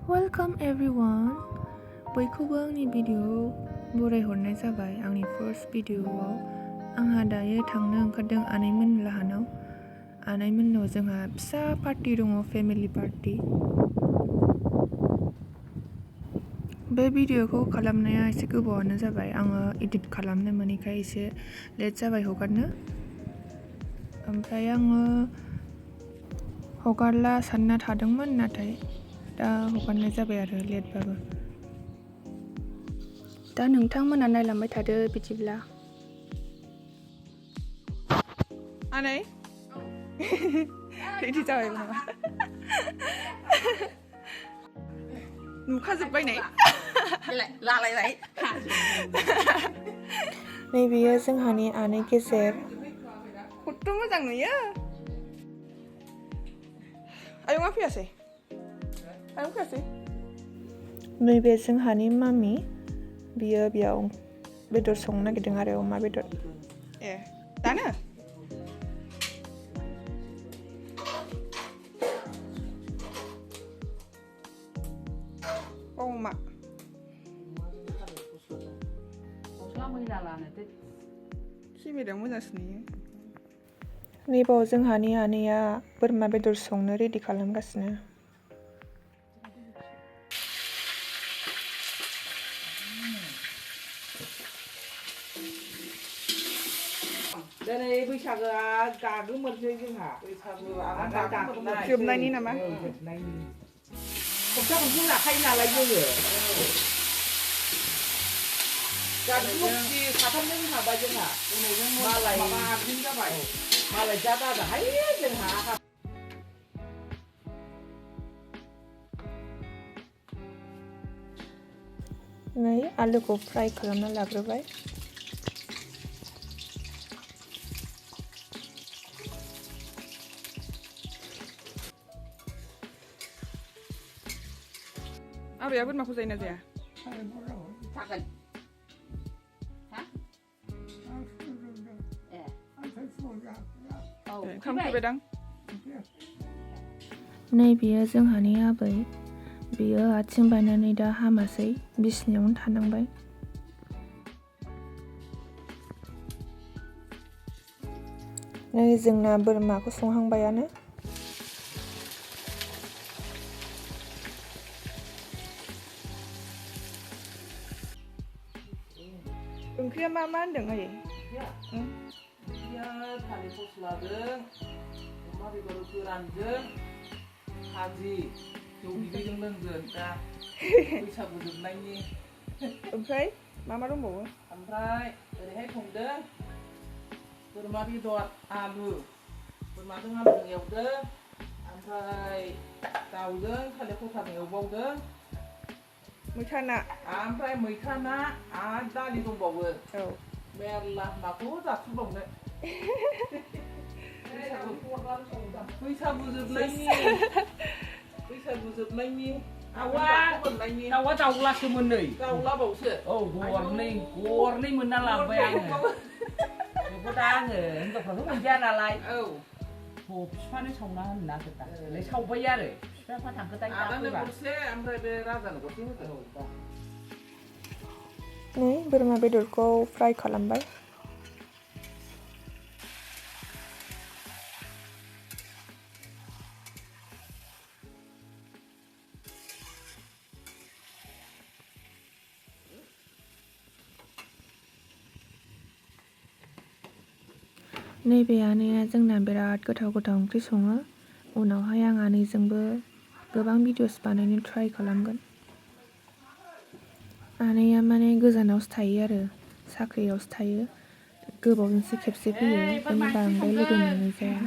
Welcome everyone. बयखौबो आंनि video बरायहरनाय जाबाय आंनि फार्स्ट भिडिअआव आंहा दायो थांनो ओंखारदों आनैमोन लाहानाव आनैमोननाव जोंहा फिसा पार्टि दङ फेमिलि पार्टि बे भिडिअखौ खालामनाया एसे गोबावानो जाबाय आङो एडिट खालामनो मोनैखाय एसे लेट जाबाय हगारनो ओमफ्राय आङो हगारला सानना थादोंमोन नाथाय दा हगारनाय जाबाय आरो लेटबाबो दा नोंथांमोना नायलांबाय थादो बिदिब्ला आनै रेडि जाबाय नामा नुखाजोब्बाय नै लालायबाय नैबेयो जोंहानि आनै गेजेर खथ' मोजां नुयो आयंआ फैयासै नैबे जोंहानि मामि बियो बेयाव बेदर संनो नागिरदों आरो अमा बेदर ए दानो अमा केमेरायाव मोजांसो नुयो नैबाव जोंहानि आनैया बोरमा बेदर संनो रेडि खालामगासिनो दिनै बैसागोआ गागोमोनसै जोंहा जोबनायनि नामा सप्ता खनसे लाखायो नालाय जोङो गागोमोनसि साथामजों हाबाय जोंहा मालाय माबा आगोल जाबाय मालाय जा दादाहाय जोंहा नै आलुखौ फ्राय खालामना लाग्रोबाय आबैया बोरमाखौ जायोना जाया नै बियो जोंहानि आबै बियो आथिं बायनानै दा हामासै बिसिनायावनो थानांबाय नै जोंना बोरमाखौ संहांबायानो ओंख्रिया मा होनदों आयै थालिर फस्लाजों अमा बेदर गोरानजों भाजि जौ बिदैजों लोंगोन दा बैसागु जोबनायनि ओमफ्राय मा दंबावो ओमफ्राय ओरैहाय संदों बोरमा बेदर आलु बोरमाजों आलुजों एवदों ओमफ्राय दाउजों थालिर फस्लाजों एवबावदों मैथा ना ओमफ्राय मैथा ना आरो दालि दंबावो औ मेरला माखौ जाथुबावनो बैसागु जोबनायनि दाउआ दाउलासोमोन नै दाउलाबावसो औ गरनै मोनना लांबाय आङो बेखौ दा आङो हिनजावफ्राथ' मोनजाया नालाय औ बिफानो सावना होनो नागिरदा सावबाय आरो बिफाफ्रा थांखोदाय आदानो गरसे ओमफ्राय बे राजानो गरसे होदो नै बोरमा बेदरखौ फ्राय खालामबाय नैबे आनैया जोंना बिराद गोथाव ओंख्रि सङो उनावहाय आं आनैजोंबो गोबां भिडिअस बानायनो ट्राइ खालामगोन आनैया माने गोजानावसो थायो आरो साख्रियावसो थायो गोबावजोंसो खेबसे फैयो ओंखायनो बांद्राय लोगो मोननाय जाया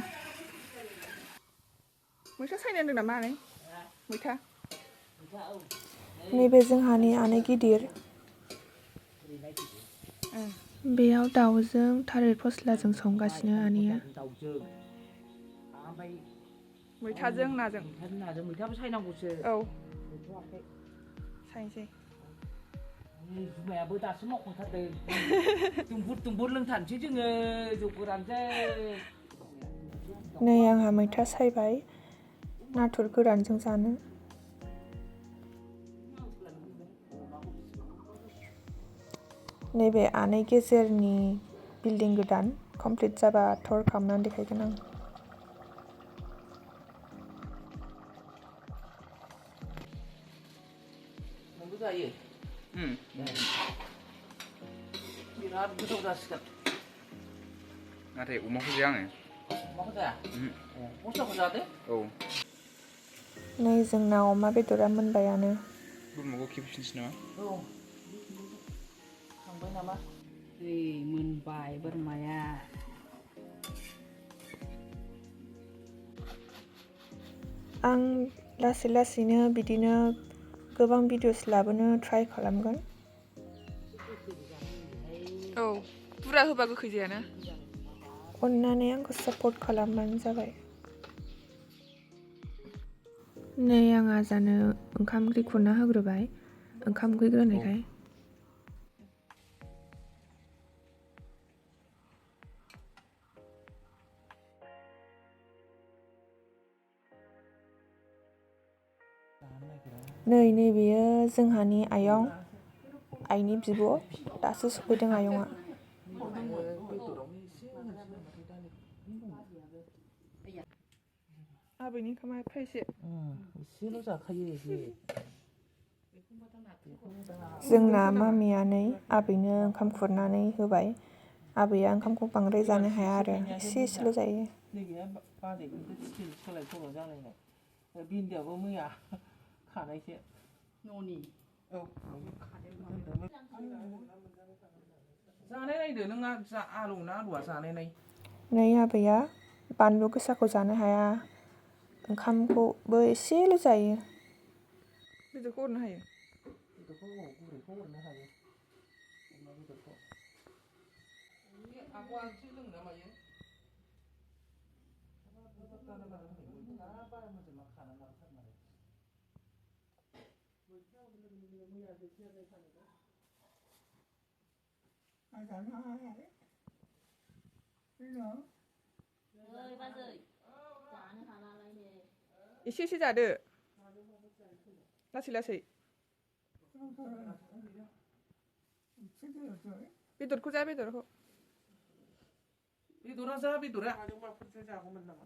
मैथा सायनो होनदों नामा आनै मैथा नैबे जोंहानि आनै गिदिर बेयाव दाउजों थालिर फस्लाजों संगासिनो आनैया मैथाजों नाजों मैथाबो सायनांगौसो औ सायनोसै जुमायाबो दासो मावखांथारदों दुंबुर लोंथारनोसै जोङो जौ गोरानजों नै आंहा मैथा सायबाय नाथुर गोरानजों जानो नैबे आनै गेजेरनि बिल्डिं गोदान कमप्लिट जाबा टुर खालामनानै देखायगोन आं। नोंबो जायो? बिराद गोथाव जासिगोन। नाथाय अमाखौ जाया आङो। अमाखौ जाया? मस्लाखौ जादो। औ। नै जोंना अमा बेदरा मोनबायानो। बोरमाखौ खेबफिनसै नामा? औ। खांबाय नामा? दै मोनबाय बोरमाया। आं लासै लासैनो बिदिनो गोबां भिडिअस लाबोनो ट्राइ खालामगोन। औ बुरजा होबा गोखै जायाना? अननानै आंखौ सापर्ट खालामबानो जाबाय। नै आं आजानो ओंखाम ओंख्रि खुरना होग्रोबाय ओंखाम उखैग्रोनायखाय। नै बेयो जोंहानि आयं आइनि बिब'। दासो सफैदों आयंआ। आबैनि ओंखामा एफा एसे। एसेल' जाखायो एसे। जोंना मामिया नै आबैनो ओंखाम खुरनानै होबाय। आबैया ओंखामखौ बांद्राय जानो हाया आरो एसेल' जायो। नैबेया बाजैखौसो स्टिल सोलाय सोल' जालायनाय। भिन्दियाबो मैया खानायसो। न'नि? औ। जानाय नायदो नों आलु ना आलुआ जानाय नाय। नै आबैया बानलु गोसाखौ जानो हाया। ओंखामखौबो एसेल' जायो। बेदरखौ हरनो हायो? बेदरखौ गुरैखौ हरनो हायो। अमा बेदरखौ। आब'आ ओंख्रि लोङो ना मायो? एसे एसे जादो लासै लासै। बेदरखौ जा बेदरखौ। बेदरा जा बेदरा। माफोरजों जागौमोन नामा?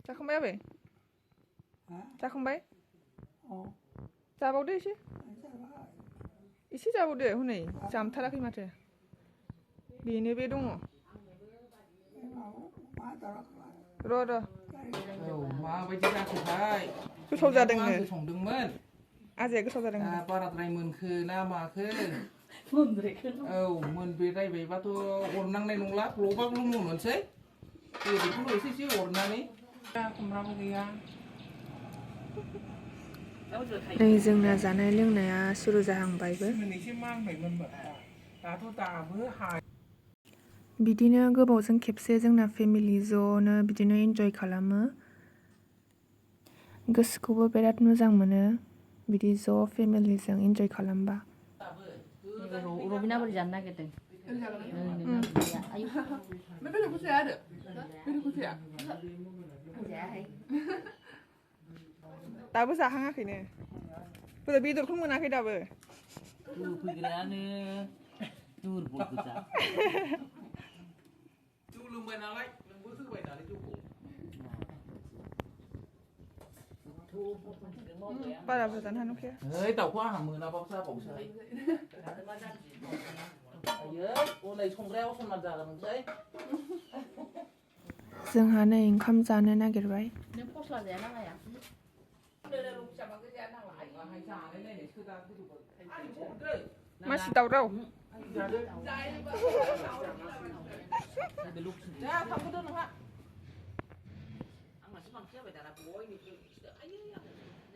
जाखांबाय आबै? जाखांबाय? जाबावदो एसे। एसे जाबावदो हनै जामथाराखै माथो। बेनो बे दङ। र'। औ माबायदि जाखोथाय? गोथाव जादोंनो। आंसो संदोंमोन। आजाया गोथाव जादों। बाराद्राय मोनखो ना माखो? औ मोनब्रेलायबायबाथ' अरनांनाय नंला ग्लबा ग्लब मावनोसै। बेदरखौल' एसे एसे अरनानै। खुमब्राबो गैया। नै जोंना जानाय लोंनाया सुरु जाहांबायबो। बिदिनो गोबावजों खेबसे जोंना फेमिलि ज'नो बिदिनो इन्जय खालामो। गोसोखौबो बिराद मोजां मोनो बिदि ज' फेमिलिजों इन्जय खालामबा। रबिना बोरै जानो नागिरदों? बेदरखौ जाया आरो? बेदरखौ जाया? दाबो जाहाङाखैनो। बेदरखौ मोनाखै दाबो। होफैग्रायानो दुरबल गोजा। जौ लोंबाय नालाय नोंबो होबाय नालाय जौखौ। बारा बुरजा जानो हानाय नंखाया। ओइ दाउखौ आंहा मोनाबाबो जाबावोसोहाय। आयै हनै संग्राया असमान जागोनसै। जोंहा नै ओंखाम जानो नागिरबाय। नों फस्ला जाया ना माया? मासि दावराव?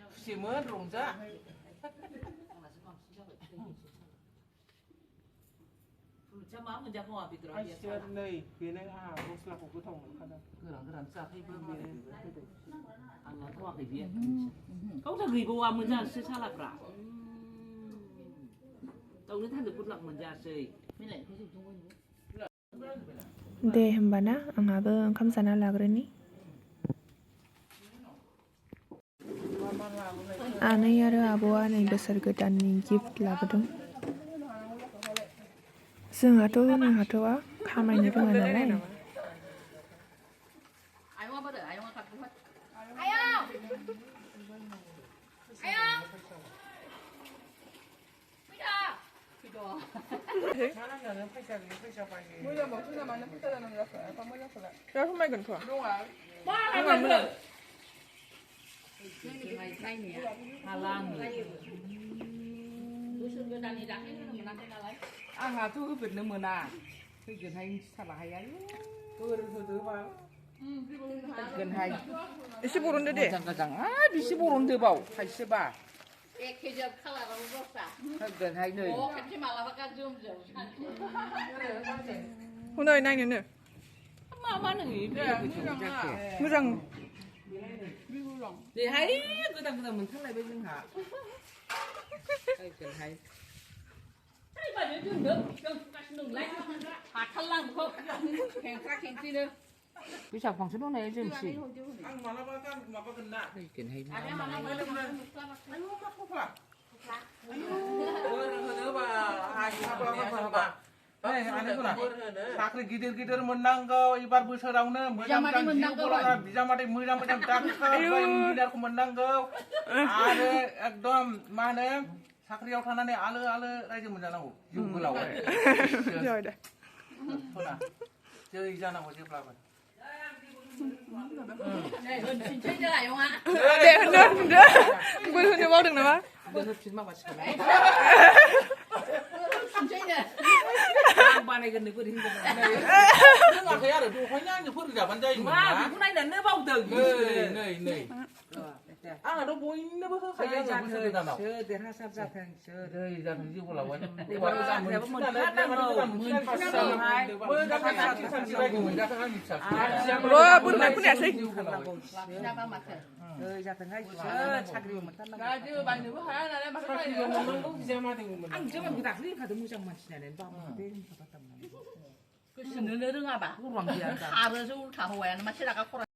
खुसिमोन रंजा। मा मोनजाखो बेदरा? नै बेनो आंहा मस्लाखौ गोथाव मोनखादों। गोरान गोरानसो जाखायोबो आं लाथ'वाखै बियो। गावसा गैबावा मोनजासै सालाफ्रा। दाउनि थाखाय मोनजासै। दे होमबाना आंहाबो ओंखाम जाना लाग्रोनि। आनै आरो आब'आ नै बोसोर गोदाननि गिफ्ट लाबोदों। जोंहाथ' होनो हाथ'वा खामायनो रोङा नालाय। 아영아 버려. 아영아 갖고 와. 아영. 아영. 피자. Mới một thứ mà nó phải là mình phải không mới phải. Ra không may gần khỏi. Đúng rồi. 마 가면 여기 사이니야. 할랑이 무슨 거다니다 해는 뭐 나한테 나와. 아하 또 그 bed는 뭐나 그 근하이 살아야 그거를 더 봐. 근하이 이시 보는데. 가장 아 비시 보는데 봐. 다시 봐. 액해져 칼라로 줬다. 근하이 너 오 같이 말아봐가 좀. 오늘 나이는 마마는 이게 정작해. 무장 네 하이 그다음은 탈라이 배진하. 근하이 빨리 좀 넣어. 좀 같이 넣어. 아 탈랑 거. 갱 비사 방수는 해 좀시. ăn mà nó bắt mà bắt gần nạ. 근하이 아니야 하나 Ayo mak apa? Bener ba? Apa? Eh, ane kuna. Sakri gidir-gidir menang kau ibar bosorawno Bijamati menang kau, Bang. bijamati moजां dakar gidirku menang kau. Are एकदम मा होनो साख्रियाव थानानै आलो रायजो मोनजानांगौ जिउ गोलाव खोना जै जानांगौ जेब्लाबो 진짜 아영아. 뭘 흔히 먹는 거야? 너는 빚만 맞추네. 진짜. 반에 근데 그 힘들어. Nggak kayak ada tuh, pokoknya nyebur di depan jahit 와, 그날 내 봐도 네. Ah, ada poin nih bahasa saya nggak bisa kita tahu. 저 대하사 자평 저 Dari jangan juga lah, wajib. Wah, benar sih. 지나가 맞아. 저 자평 하지 마. 차그리 못 탄다. Gaji banyak bahaya, ada masalah ya. Bisa mati umur. 안 저만 그 다그리 가도 무장만 치냐네. 봐. 대림 받았단 말이야. 그 너는 봐. 그런 게 아니라. 하루에서 울 타고 와야 마 치다가 코라.